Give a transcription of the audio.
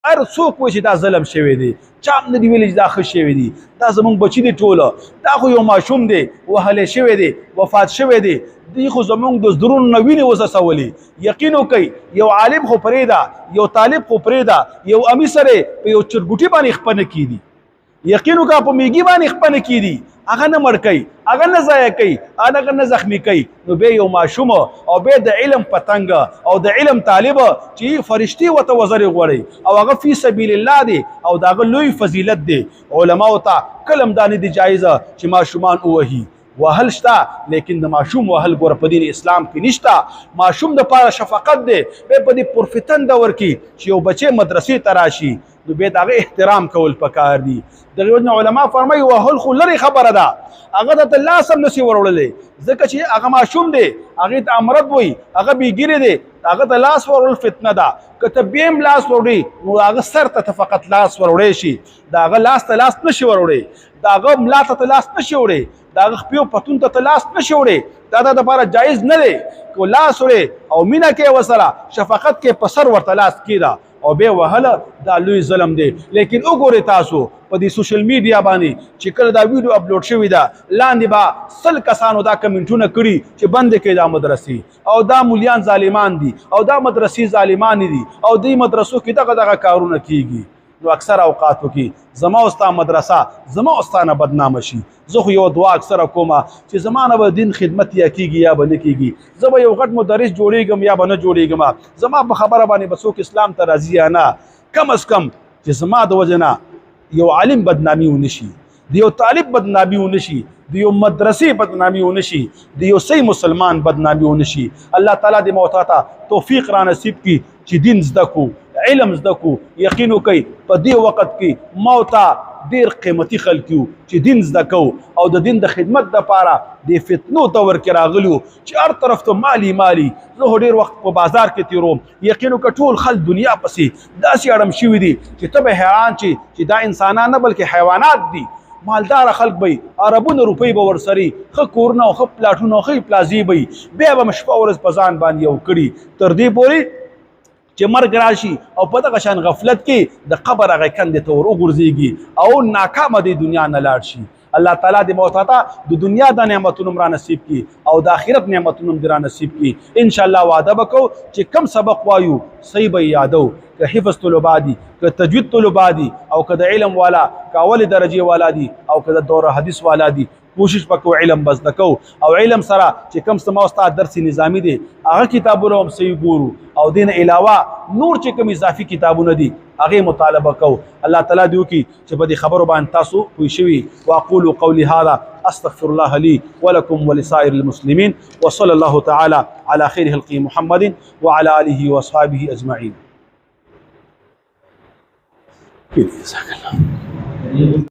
هر څوک وایي چې دا ظلم شوی دی، چا هم نه دی ویلي چې دا ښه شوی دی. دا زمونږ بچي دي ټوله، دا خو یو ماشوم دی، وهلی شوی دی، وفات شوی دی، دی خو زمونږ د زړونو نه وینې وڅڅولې. یقین وکړئ، یو عالم خو پرېږده، یو طالب خو پرېږده، یو امي سره په یو چرګوټي باندې خپه نه کېږي. یقین وکړه، په میږي باندې خپه نه کېږي، هغه نه مړ کوي، هغه نه ضایع کوي، هغه نه زخمی کوي. نو بیا یو ماشوم او بیا د علم پتنګ او د علم طالب چې فرشتي ورته وزرې غواړي او هغه فی سبیل الله دی او د هغه لوی فضیلت دی. علماو ته کله هم دا نه دی جایزه چې ماشومان ووهي. وهل شته، لیکن د ماشوم وهل ګوره په دین اسلام کې نشته. ماشوم د پاره شفقت دی. بیا په دې پرفتن دور کې چې یو بچی مدرسې ته راشي، نو بیا د هغه احترام کول پکار دي. دغه وجه علما فرمایي وهل خو لرې خبره ده، هغه ته لاس هم نسی وروړلی، ځکه چې هغه ماشوم دی، هغې ته امرد وایي، هغه بېګیرې دی، هغه ته لاس ورول فتنه ده. که ته بیا هم لاس وروړي، نو هغه سر ته فقط لاس وروړی شي، د هغه لاس ته لاس نشي وروړی، د هغه ملا ته لاس نشي وړی، د هغه خپیو پتون ته لاس نشي وړی. دا د لپاره جایز نه دی. که لاس وړي او مینه کې وسره شفقت کې په سر ورته لاس کیده او بیا وهله، دا لوی ظلم دی. لیکن وګورئ تاسو په دې سوشل میډیا باندې چې کله دا ویډیو اپلوډ شوې ده، لاندې به 100 کسانو دا کمنټونه کړي چې بند کړئ دا مدرسې، او دا مولیان ظالمان دي، او دا مدرسې ظالمان دي، او دې مدرسو کې دغه دغه کارونه کیږي. نو اکثر اوقاتو کې زما او ستا مدرسه زما او ستا نه بدنامه شي. زه خو یو دعا اکثره کوم چې زما نه به دین خدمت یا کیږي یا به نه کیږي، زه به یو غټ مدرس جوړیږم یا به نه جوړیږم، زما په خبره باندې به څوک اسلام ته راځي یا نه، کم از کم چې زما د وجې نه یو عالم بدنامي ونشي، د یو طالب بدنامي ونشي، د یو مدرسې بدنامي ونشي، د یو صحیح مسلمان بدنامي ونشي. الله تعالی دې موتا ته توفیق را نصیب کړي چې دین زده کو، علم زده کو. یقین وکړئ په دې وخت کې موتا ډیر قیمتي خلک یو چې دین زده کو او د دین د خدمت دپاره د فتنو دور کې راغلیو چې هر طرف ته مالی مالی. زه خو ډیر وخت په بازار کې تېروم، یقین وکړه ټول خلک دنیا پسې داسې اړم شوي دي چې ته به حیران چې دا انسانان نه بلکې حیوانات دي. مالدار خلک به اربونه روپۍ به ورسري، ښه کورونه او ښه پلاټونه او ښې پلازې به وي، بیا به شپه ورځ په ځان باندې یو کړي تر دې پورې چې مرګ راشي او په دغه شان غفلت کې د قبر هغه کندې ته ور وغورځېږي او ناکامه د دنیا نه لاړ شي. الله تعالی دې موتا ته د دنیا د نعمتونو را نصیب کړي او د آخرت نعمتونو دې را نصیب کړي. ان شاء الله وعده به کوو چې کم سبق وایو صحیح به یې یادو، که حفظ طلبا دي، که تجوید طلبا دي، او که د علم والا، که اولې درجې والا دي، او که د دوره حدیث والا دي، کوشش وکړو علم بس زده کوو. او علم سره چې کوم څه ما ستا درس نظامي دی هغه کتابونه هم صحیح ګورو، او دین علاوه نور چې کوم اضافي کتابونه دي هغه مطالبه کوو. الله تعالی دې وکړي چې په دې خبرو باندې تاسو پوه شوي. واقول قولي هذا استغفر الله لي ولكم ولسائر المسلمين، وصلى الله تعالى على خير خلقه محمد وعلى آله وأصحابه أجمعين. جزاك الله.